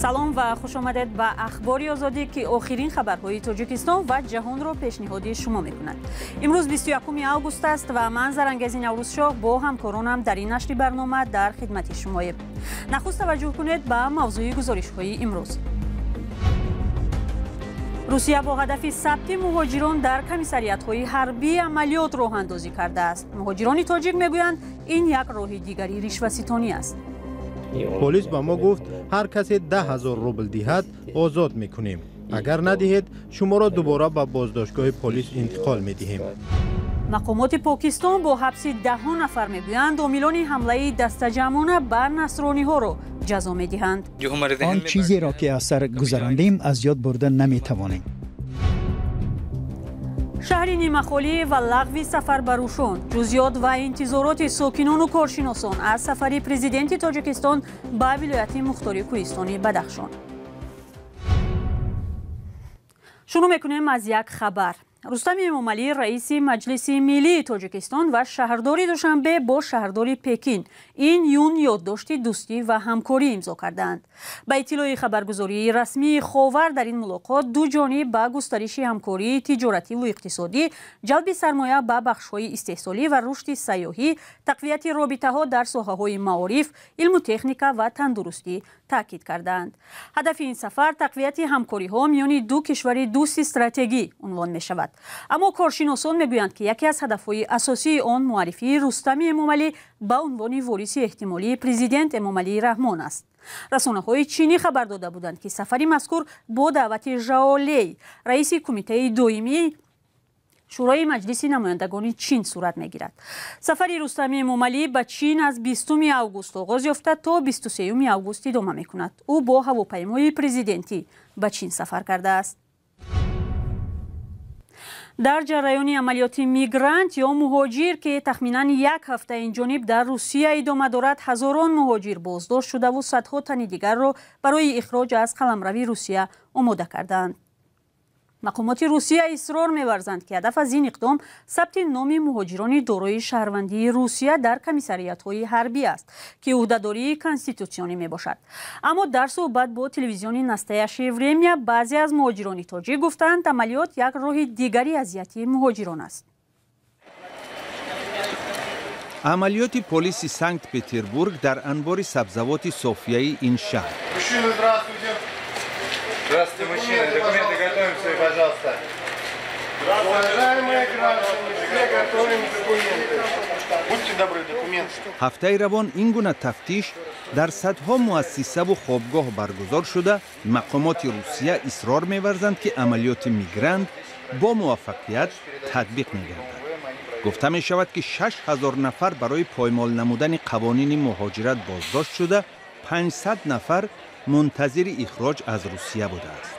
Салом ва хуш омадед ба Ахбори Озодӣ, ки охирин хабарҳои Тоҷикистон ва ҷаҳонро пешниҳоди шумо мекунад. Имрӯз 21 август аст ва ман, Зарангези Наврӯзшоҳ, бо ҳамкоронам дар ин нашри барнома дар хидмати шумоем. Нахуст таваҷҷӯҳ кунед ба мавзӯи гузоришҳои имрӯз. Русия бо ҳадафи сабти муҳоҷирон дар комиссариатҳои ҳарбӣ амалиёт роҳандозӣ кардааст. Муҳоҷирони тоҷик мегӯянд, ин як роҳи дигари ришваситонӣ аст. Полис ба мо гуфт, ҳар касе 10 000 рубл диҳад, озод мекунем, агар надиҳед, шуморо дубора ба боздоштгоҳи полис интиқол медиҳем. Мақомоти Покистон бо ҳабси даҳҳо нафар мегӯянд, омилони ҳамлаи дастаҷамъона ба насрониҳоро ҷазо медиҳанд. Он чизеро, ки аз сар гузарондем, аз ёд бурда наметавонем. Шаҳри нимахолӣ ва лағви сафар ба Рӯшон, ҷузъиёт ва интизороти сокинону коршиносон аз сафари президенти Тоҷикистон ба вилояти мухтори кӯҳистони Бадахшон. Шурӯъ мекунем аз як хабар. Рустами Эмомалӣ, раиси Маҷлиси Миллии Тоҷикистон ва шаҳрдори Душанбе бо шаҳрдори Пекин Ин Юн ёддошти дӯстӣ ва ҳамкорӣ имзо кардаанд. Ба иттилои хабаргузории расмии Ховар, дар ин мулоқот ду ҷониб ба густариши ҳамкории тиҷоративу иқтисодӣ, ҷалби сармоя ба бахшҳои истеҳсолӣ ва рушди сайёҳӣ, тақвияти робитаҳо дар соҳаҳои маориф, илму техника ва тандурустӣ таъкид кардаанд. Ҳадафи ин сафар тақвияти ҳамкориҳо миёни ду кишвари дӯсти стратегӣ унвон мешавад. Аммо коршиносон мегӯянд, ки яке аз ҳадафҳои асосии он муаррифии Рустами Эмомалӣ ба унвони вориси эҳтимолии президент Эмомалӣ Раҳмон аст. Расонаҳои чинӣ хабар дода буданд, ки сафари мазкур бо даъвати Жао Лей, раиси Кумитаи доимии Шӯрои Маҷлиси намояндагони Чин, сурат мегирад. Сафари Рустами Эмомалӣ ба Чин аз 20 август оғоз ёфта, то 23 август идома мекунад. Ӯ бо ҳавопаймои президентӣ ба Чин сафар кардааст. Дар ҷараёни амалиёти мигрант ё муҳоҷир, ки тахминан як ҳафта инҷониб дар Русия идома дорад, ҳазорон муҳоҷир боздошт шудаву садҳо тани дигарро барои ихроҷ аз қаламрави Русия омода кардаанд. Мақомоти Русия исрор меварзанд, ки ҳадаф аз ин иқдом сабти номи муҳоҷирони дорои шаҳрвандии Русия дар комиссариятҳои ҳарбӣ аст, ки ӯҳдадории конститутсионӣ мебошад. Аммо дар суҳбат бо телевизиони Настоящее время баъзе аз муҳоҷирони тоҷик гуфтанд, амалиёт як роҳи дигари азияти муҳоҷирон аст. Амалиёти полиси Санкт Петербург дар анбори сабзавоти Софияи ин шаҳр. Здравствуйте, мужчины. Документы готовим свои, пожалуйста. Уважаемые граждане, все готовим документы. Будьте добры, документы. Ҳафтаи равон ин гуна тафтиш дар садҳо муассисаву хобгоҳ баргузор шуда, мақомоти Русия исрор меварзанд, ки амалиёти мигрант бо муваффақият татбиқ мегардад. Гуфта мешавад, ки 6000 нафар барои поймол намудани қавонини муҳоҷират боздошт шуда, 500 нафар мунтазири ихроҷ аз Русия будааст.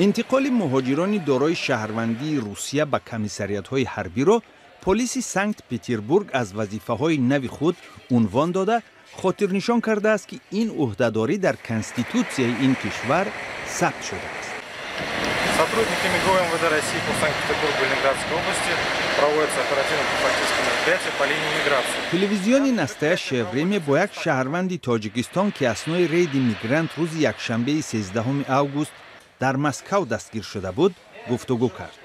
Интиқоли муҳоҷирони дорои шаҳрвандии Русия ба комиссариятҳои ҳарбиро полиси Санкт Петербург аз вазифаҳои нави худ унвон дода, хотирнишон кардааст, ки ин ӯҳдадорӣ дар конститутсияи ин кишвар сабт шудааст. Сотрудниками ГУ МВД России по Санкт-Петербургу и Ленинградской области проводится оперативно-профилактическое мероприятие по линии миграции. Телевизиони Настоящее время бо як шаҳрванди Тоҷикистон, ки аснои рейди мигрант рӯзи якшанбеи 13 август дар Москав дастгир шуда буд, гуфтугӯ кард.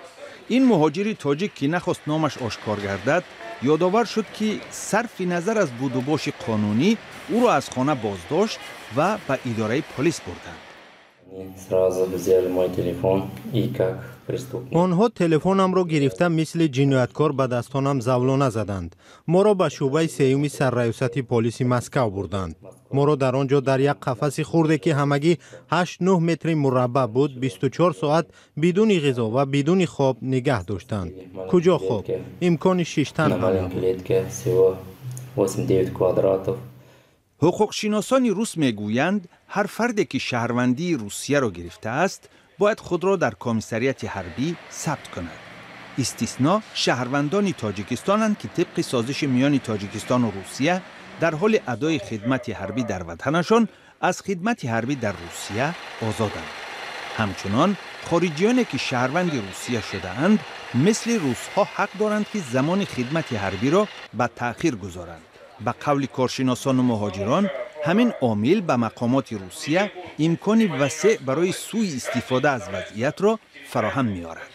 Ин муҳоҷири тоҷик, ки нахост номаш ошкор гардад, ёдовар шуд, ки сарфи назар аз будубоши қонунӣ ӯро аз хона боздошт ва ба идораи полис бурданд. Сразу взяли мой телефон и как преступник. Онҳо телефонамро гирифта, мисли ҷинояткор ба дастонам завлона заданд. Моро ба шӯъбаи сеюми сарраёсати полиси Москав бурданд. Моро дар он ҷо дар як қафаси хурде, ки ҳамагӣ 8-9 метри мураббаъ буд, 24 соат бидуни ғизо ва бидуни хоб нигаҳ доштанд. Куҷо хоб, имкони шиштан На ҳам маленькой набуд. клетке всего 8-9 квадратов. Ҳуқуқшиносони рус мегӯянд, ҳар фарде, ки шаҳрвандии Русияро гирифтааст, бояд худро дар комиссарияти ҳарбӣ сабт кунад. Истисно шаҳрвандони Тоҷикистонанд, ки тибқи созиши миёни Тоҷикистону Русия дар ҳоли адои хидмати ҳарбӣ дар ватанашон аз хидмати ҳарбӣ дар Русия озоданд. Ҳамчунон хориҷиёне, ки шаҳрванди Русия шудаанд, мисли русҳо ҳақ доранд, ки замони хидмати ҳарбиро ба таъхир гузоранд. Ба қавли коршиносону муҳоҷирон, ҳамин омил ба мақомоти Русия Имкони васеъ барои сӯи истифода аз вазъиятро фароҳам меорад.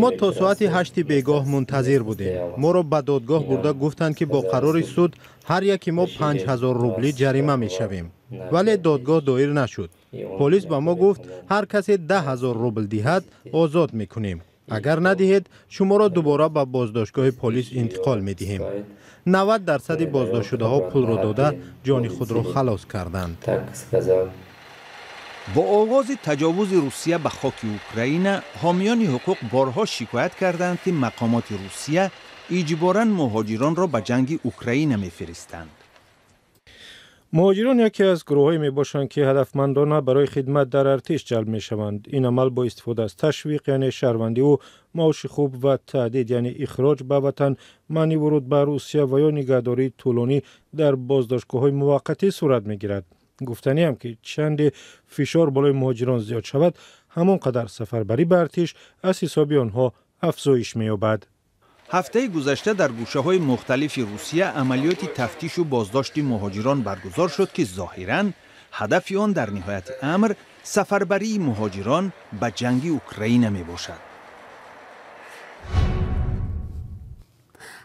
Мо то соати 8-и бегоҳ мунтазир будем. Моро ба додгоҳ бурда гуфтанд, ки бо қарори суд ҳар яки мо 5000 рублӣ ҷарима мешавем, вале додгоҳ доир нашуд. Полис ба мо гуфт, ҳар касе 10 000 рубл диҳад, озод мекунем, агар надиҳед, шуморо дубора ба боздоштгоҳи полис интиқол медиҳем. 90 дарсади боздоштшудаҳо пулро дода, ҷони худро халос карданд. Бо оғози таҷовузи Русия ба хоки Украина, ҳомиёни ҳуқуқ борҳо шикоят карданд, ки мақомоти Русия иҷборан муҳоҷиронро ба ҷанги Украина мефиристанд. Муҳоҷирон яке аз гурӯҳҳое мебошанд, ки ҳадафмандона барои хидмат дар артиш ҷалб мешаванд. Ин амал бо истифода аз ташвиқ, яъне шаҳрвандиву маоши хуб, ва таҳдид, яъне ихроҷ ба ватан, манъи вуруд ба Русия ва ё нигаҳдории тӯлонӣ дар боздоштгоҳҳои муваққатӣ сурат мегирад. Гуфтаниам, ки чанде фишор болои муҳоҷирон зиёд шавад, ҳамон қадар сафарбарӣ ба артиш аз ҳисоби онҳо афзоиш меёбад. Ҳафтаи гузашта дар гӯшаҳои мухталифи Русия амалиёти тафтишу боздошти муҳоҷирон баргузор шуд, ки зоҳиран ҳадафи он дар ниҳояти амр сафарбарии муҳоҷирон ба ҷанги Украина мебошад.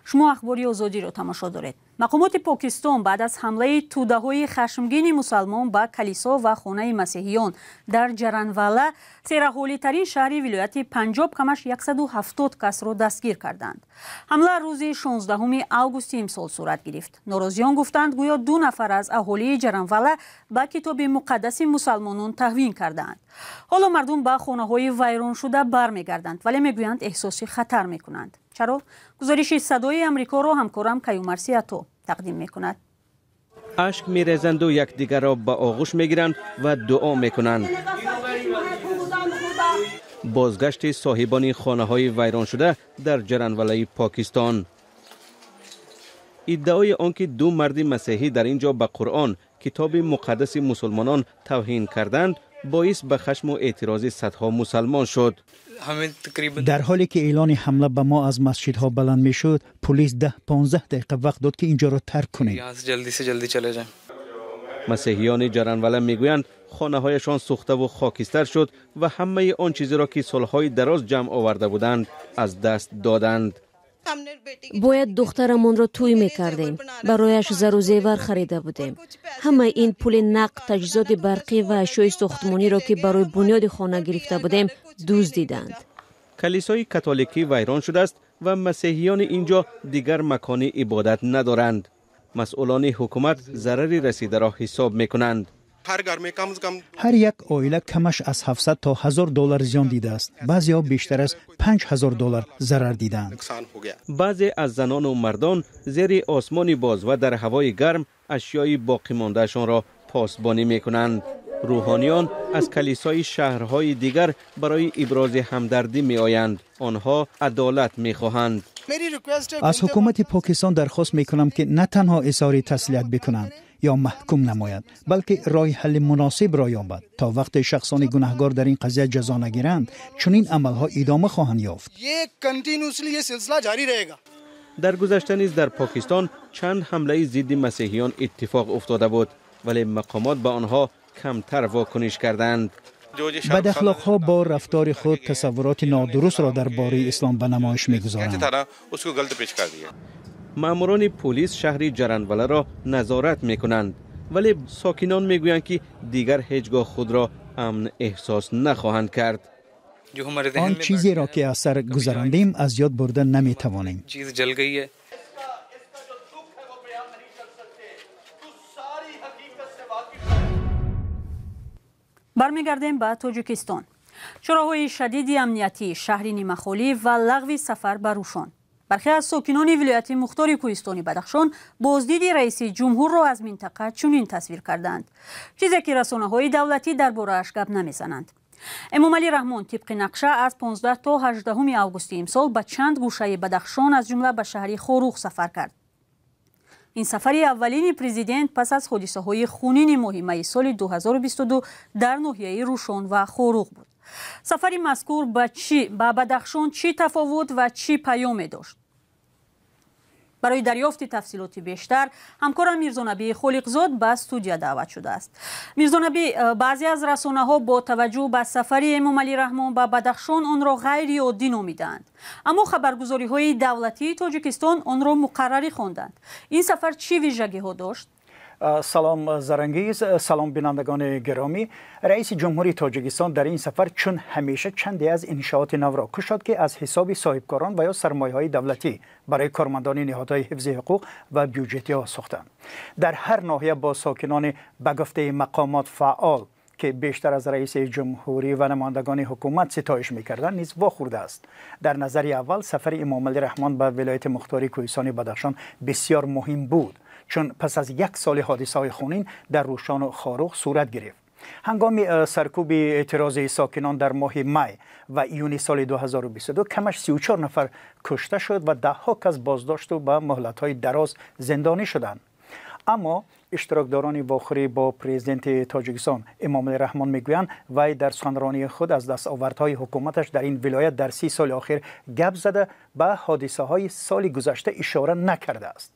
Шумо Ахбори Озодиро тамошо доред. Мақомоти Покистон баъд аз ҳамлаи тӯдаҳои хашмгини мусалмон ба калисо ва хонаи масеҳиён дар Ҷаранвала, сераҳолитарин шаҳри вилояти Панҷоб, камаш 170 касро дастгир карданд. Ҳамла рӯзи 16 августи имсол сурат гирифт. Норозиён гуфтанд, гӯё ду нафар аз аҳолии Ҷаранвала ба китоби муқаддаси мусалмонон таҳвин кардаанд. Ҳоло мардум ба хонаҳои вайроншуда бармегарданд, вале мегӯянд, эҳсоси хатар мекунанд. Чаро? Гузориши Садои Амрикоро ҳамкорам Каюмарси Ато тақдим мекунад. Ашк мерезанду якдигарро ба оғӯш мегиранд ва дуо мекунанд. Бозгашти соҳибони хонаҳои вайроншуда дар Ҷаранвалаи Покистон. Иддаои он ки ду марди масеҳӣ дар ин ҷо ба Қуръон, китоби муқаддаси мусулмонон, тавҳин карданд, боис ба хашму эътирози садҳо мусалмон шуд. Дар ҳоле ки эълони ҳамла ба мо аз масҷидҳо баланд мешуд, полис 10-15 дақиқа вақт дод, ки инҷоро тарк кунем. Масеҳиёни Ҷаранвала мегӯянд, хонаҳояшон сӯхтаву хокистар шуд ва ҳамаи он чизеро, ки солҳои дароз ҷамъ оварда буданд, аз даст доданд. Бояд духтарамонро тӯй мекардем, барояш зару зевар харида будем. Ҳамаи ин пули нақд, таҷҳизоти барқӣ ва ашёи сохтмониро, ки барои бунёди хона гирифта будем, дуздиданд. Калисои католикӣ вайрон шудааст ва масеҳиёни ин ҷо дигар макони ибодат надоранд. Масъулони ҳукумат зарари расидаро ҳисоб мекунанд. Ҳар як оила камаш аз 700 то 1000 доллар зиён дидааст. Баъзеҳо бештар аз 5000 доллар зарар дидаанд. Баъзе аз занону мардон зери осмони боз ва дар ҳавои гарм ашёи боқимондаашонро посбонӣ мекунанд. Рӯҳониён аз калисои шаҳрҳои дигар барои ибрози ҳамдардӣ меоянд. Онҳо адолат мехоҳанд. Аз ҳукумати Покистон дархост мекунам, ки на танҳо изҳори таслият бикунанд ё маҳкум намояд, балки роҳи ҳалли муносибро ёбад. То вақте шахсони гунаҳгор дар ин қазия ҷазо нагиранд, чунин амалҳо идома хоҳанд ёфт. Дар гузашта низ дар Покистон чанд ҳамлаи зидди масеҳиён иттифоқ уфтода буд, вале мақомот ба онҳо камтар вокуниш карданд. Бадахлоқҳо бо рафтори худ тасаввуроти нодурустро дар бораи ислом ба намоиш мегузоранд. Маъмурони пулис шаҳри Ҷаранваларо назорат мекунанд, вале сокинон мегӯянд, ки дигар ҳеҷ гоҳ худро амн эҳсос нахоҳанд кард. Он чизеро, ки аз сар гузарондем, аз ёд бурда наметавонем. Бармегардем ба Тоҷикистон. Чораҳои шадиди амниятӣ, шаҳри нимахолӣ ва лағви сафар ба Рӯшон. Бархе аз сокинони вилояти мухтори кӯҳистони Бадахшон боздиди раиси ҷумҳурро аз минтақа чунин тасвир карданд, чизе ки расонаҳои давлатӣ дар борааш гап намезананд. Эмомалӣ Раҳмон тибқи нақша аз 15 то 18 августи имсол ба чанд гӯшаи Бадахшон, аз ҷумла ба шаҳри Хоруғ сафар кард. Ин сафари аввалини президент пас аз ҳодисаҳои хунини моҳи майи соли 2022 дар ноҳияи Рӯшон ва Хоруғ буд. Сафари мазкур ба Бадахшон чӣ тафовут ва чӣ паёме дошт? Барои дарёфти тафсилоти бештар ҳамкорам Мирзонабӣ Холиқзод ба студия даъват шудааст. Мирзонабӣ, баъзе аз расонаҳо бо таваҷҷӯҳ ба сафари Эмомалӣ Раҳмон ба Бадахшон онро ғайриоддӣ номидаанд. Аммо хабаргузориҳои давлатии Тоҷикистон онро муқаррарӣ хонданд. Ин сафар чӣ вижагиҳо дошт? Салом Зарангиз, салом бинандагони гиромӣ. Раиси ҷумҳурии Тоҷикистон дар ин сафар чун ҳамеша чанде аз иншооти навро кушод, ки аз ҳисоби соҳибкорон ва ё сармояҳои давлатӣ барои кормандони ниҳодҳои ҳифзи ҳуқуқ ва бюҷетиҳо сохтанд. Дар ҳар ноҳия бо сокинони ба гуфтаи мақомот фаъол, ки бештар аз раиси ҷумҳурӣ ва намояндагони ҳукумат ситоиш мекарданд, низ вохӯрдааст. Дар назари аввал сафари Эмомалӣ Раҳмон ба вилояти мухтори кӯҳистони Бадахшон бисёр муҳим буд, чун пас аз як соли ҳодисаҳои хунин дар Рӯшону Хоруғ сурат гирифт. Ҳангоми саркӯби эътирози сокинон дар моҳи май ва июни соли 2022 камаш 34 нафар кушта шуд ва даҳҳо кас боздошту ба муҳлатҳои дароз зиндонӣ шуданд. Аммо иштирокдорони вохӯрӣ бо президенти Тоҷикистон Эмомалӣ Раҳмон мегӯянд, вай дар суханронии худ аз дастовардҳои ҳукуматаш дар ин вилоят дар 30 соли охир гап зада, ба ҳодисаҳои соли гузашта ишора накардааст.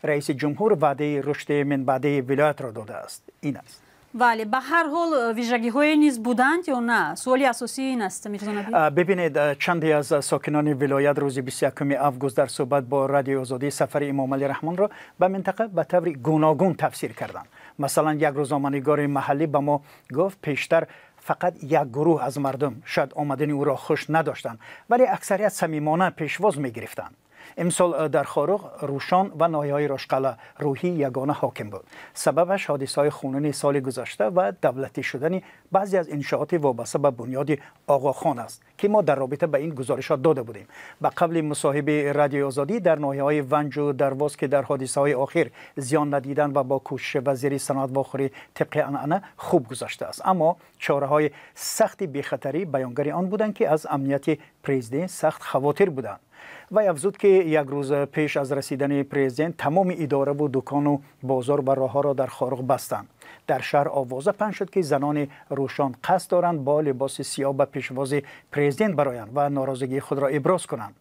Раиси ҷумҳур ваъдаи рушди минбаъдаи вилоятро додааст. Ин аст. Бале, ба ҳар ҳол вижагиҳое низ буданд ё на? Суоли асосӣ ин аст, Мирзонабӣ. Бибинед, чанде аз сокинони вилоят рӯзи 21 август дар суҳбат бо Радиои Озодӣ сафари Эмомалӣ Раҳмонро ба минтақа ба таври гуногун тафсир карданд. Масалан, як рӯзноманигори маҳаллӣ ба мо гуфт, пештар фақат як гурӯҳ аз мардум шояд омадани ӯро хуш надоштанд, вале аксарият самимона пешвоз мегирифтанд. Имсол дар Хоруғ, Рӯшон ва ноҳияҳои Рошқалъа рӯҳии ягона ҳоким буд. Сабабаш ҳодисаҳои хунини соли гузашта ва давлатӣ шудани баъзе аз иншооти вобаста ба бунёди Оғохон аст, ки мо дар робита ба ин гузоришҳо дода будем. Ба қавли мусоҳиби Радиои Озодӣ, дар ноҳияҳои Ванҷу Дарвоз, ки дар ҳодисаҳои охир зиён надиданд ва бо кӯшиши вазири саноат вохӯрӣ тибқи анъана хуб гузаштааст. Аммо чораҳои сахти бехатарӣ баёнгари он буданд, ки аз амнияти президент сахт хавотир буданд. Вай афзуд, ки як рӯз пеш аз расидани президент тамоми идораву дукону бозор ва роҳҳоро дар Хоруғ бастанд. Дар шаҳр овоза паҳн шуд, ки занони Рӯшон қасд доранд бо либоси сиёҳ ба пешвози президент бароянд ва норозигии худро иброз кунанд.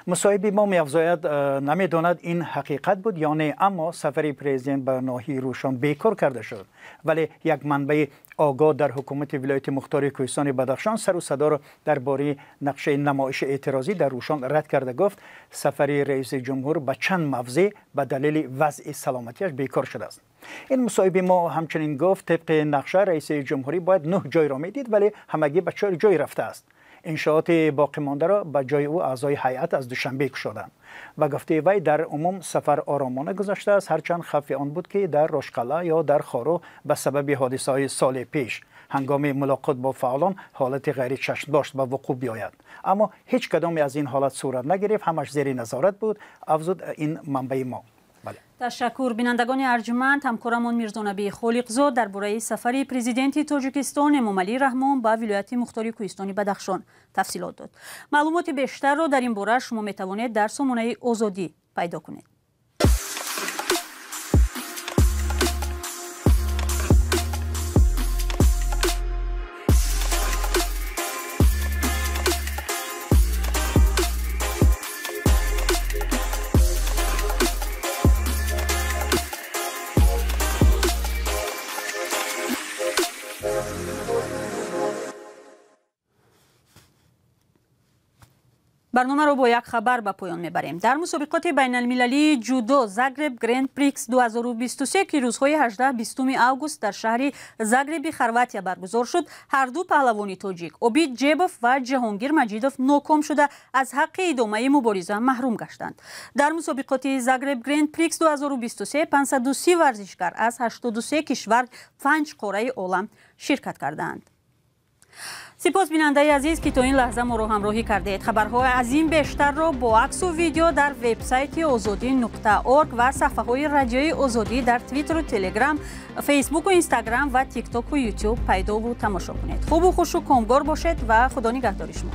Мусоҳиби мо меафзояд, намедонад ин ҳақиқат буд ё не, аммо сафари президент ба ноҳияи Рӯшон бекор карда шуд. Вале як манбаи огоҳ дар ҳукумати вилояти мухтори кӯҳистони Бадахшон сару садоро дар бораи нақшаи намоиши эътирозӣ дар Рӯшон рад карда гуфт, сафари раиси ҷумҳур ба чанд мавзеъ ба далели вазъи саломатиаш бекор шудааст. Ин мусоҳиби мо ҳамчунин гуфт, тибқи нақша раиси ҷумҳурӣ бояд 9 ҷойро медид, вале ҳамагӣ ба 4 ҷой рафтааст. Иншооти боқимондаро ба ҷои ӯ аъзои ҳайат аз Душанбе кушоданд. Ба гуфтаи вай, дар умум сафар оромона гузаштааст, ҳарчанд хавфи он буд, ки дар Рошқалъа ё дар Хоруғ ба сабаби ҳодисаҳои соли пеш ҳангоми мулоқот бо фаъолон ҳолати ғайричашмдошт ба вуқӯъ биёяд. Аммо ҳеҷ кадоме аз ин ҳолат сурат нагирифт, ҳамаш зери назорат буд, афзуд ин манбаи мо. Ташаккур. Бинандагони арҷманд, ҳамкорамон Мирзонабӣ Холиқзод дар бораи сафари президенти Тоҷикистон Эмомалӣ Раҳмон ба вилояти мухтори кӯҳистони Бадахшон тафсилот дод. Маълумоти бештарро дар ин бора шумо метавонед дар сомонаи Озодӣ пайдо кунед. Барномаро бо як хабар ба поён мебарем. Дар мусобиқоти байналмилалии ҷудо Загреб Гранд Прикс 2023, ки рӯзҳои 18-20 август дар шаҳри Загреби Хорватия баргузор шуд, ҳар ду паҳлавони тоҷик Обид Ҷебов ва Ҷаҳонгир Маҷидов ноком шуда аз ҳаққи идомаи мубориза маҳрум гаштанд. Дар мусобиқоти Загреб Гранд Прикс 2023 530 варзишгар аз 83 кишвар 5 қораи олам ширкат кардаанд. Сипос бинандаи азиз, ки то ин лаҳза моро ҳамроҳӣ кардед. Хабарҳои аз ин бештарро бо аксу видео дар вебсайти озодӣ.орг ва саҳфаҳои радиои Озодӣ дар Твиттеру Телеграм, Фейсбуку Инстаграм ва Тиктоку Ютуб пайдову тамошо кунед. Хубу хушу комгор бошед ва Худо нигаҳдори шумо.